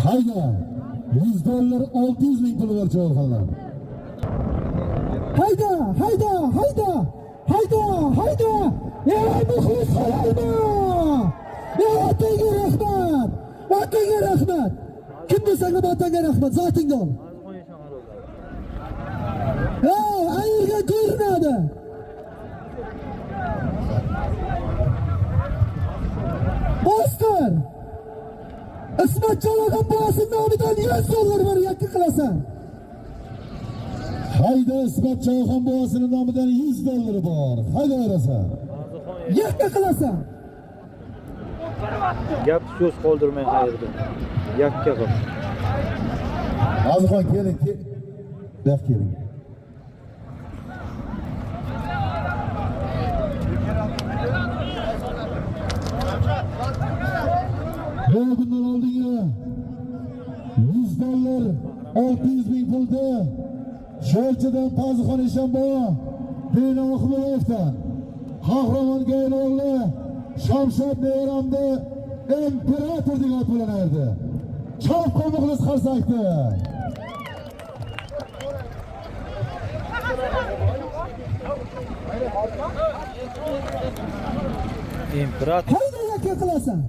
Hayda. 100 dollar 600 ming puli bor cholxonlar. Hayda, hayda, hayda. Hayda, hayda. Ey muxlis qo'yma. Ey otangga rahmat. Otangga rahmat. Kim desang ham otangga rahmat, zotingga ol. Ey, ayirga ko'rinadi. Bostir. Ismat Jalolxon bobasi nomidan 100 dollar bor, yakka qilasan. Hayda Ismat Choyxon bobasining nomidan 100 dollari bor. Hayda verasan. Yakka qilasan. Gap so'z qoldirmay qayerda. Yakka qil. Azixon keling, Bu yoqqa keling. Bu bundan oldingi 100 dollar 600 ming pulni Sho'rchidan Pazixon Eshonbobo Beno Oqbo'yevdan Qahramon Gaylo'g'li Shamshod nevaramni imperator degan ot bilan ayirdi. Chopqin muxlis qarsakdi. Imperator Hayda yakka qilasan.